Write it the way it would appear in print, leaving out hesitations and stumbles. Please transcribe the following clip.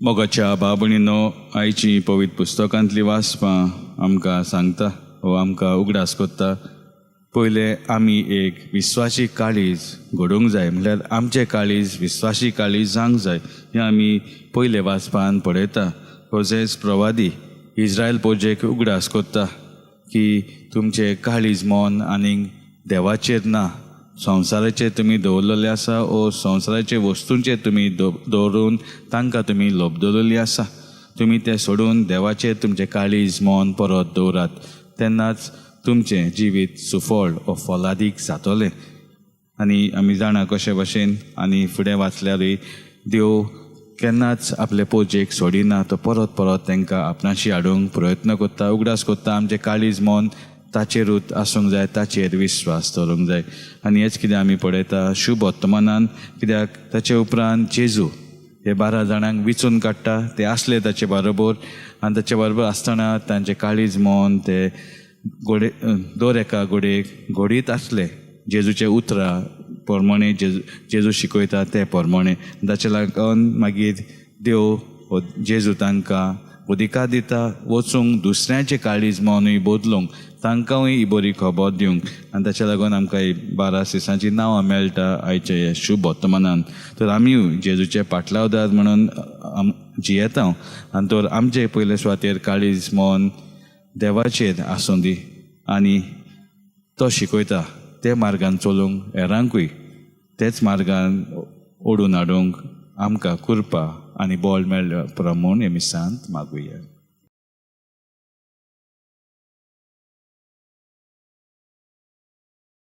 मोगाच्या बाबणीनो, आयची पवित्र पुस्तकांतली वाचपां आमकां सांगता वो आमकां उगडास कोत्ता, पयलें आमी एक विस्वासी काळीज घडोवंक जाय, म्हणल्यार आमचें काळीज विस्वासी काळीज जावंक जाय. हें आमी पयले वाचपान पळयता. होजेस प्रवादी इस्रायल पोजेक उगडास कोत्ता की तुमचें काळीज मन आनीक देवाचेर ना, संवसाराचेर तुमी दवरलेले आसा ओ संवसाराचे वस्तूंचेर तुमी दवरून तांकां तुमी लोबदवरलेली आसा. तुमी तें सोडून देवाचेर तुमचें काळीज मन परत दवरात, तेन्नाच तुमचें जिवीत सुफळ ओ फलादीक जातलें. आनी आमी जाणा कशे भशेन आनी फुडें वाचल्यारूय देव केन्नाच आपले पोजेक सोडिना, तो परत परत तांकां आपणाशी हाडूंक प्रयत्न करता. उगडास करता आमचें काळीज मन ताचेरूच आसूंक जाय, ताचेर विस्वास दवरूंक जाय. आनी हेच कितें आमी पळयता शुभ वर्तमानान, कित्याक ताचे उपरांत जेजू हे 12 जाणांक विचून काडटा. ते आसले ताचे बरोबर आनी ताचे बरोबर आसतना तांचें काळीज मन ते घोडे दर एका घोडयेक घोडीत आसले जेजूचे उतरां प्रमाणे, जेजू शिकयता ते प्रमाणे. ताचे लागून मागीर देव हो जेजू तांकां अधिकार दिता वचूंक दुसऱ्यांचें काळीज मनूय बदलूंक, तांकांय ही बरी खबर दिवंक. आनी ताच्या लागून आमकां ही 12 सिसांची नांवां मेळटा आयच्या ह्या शुभ वर्तमानान. तर आमीय जेजूचे पाटलावदार म्हणून जियेता आनी तर आमचे पयले सुवातेर काळीज मन देवाचेर आसूं दी आनी तो शिकयता ते मार्गान चलूंक, हेरांकूय तेच मार्गान ओडून हाडूंक आमकां कृपा आनी बळ मेळ्ळें प्रमाण हे मिसांत मागुया.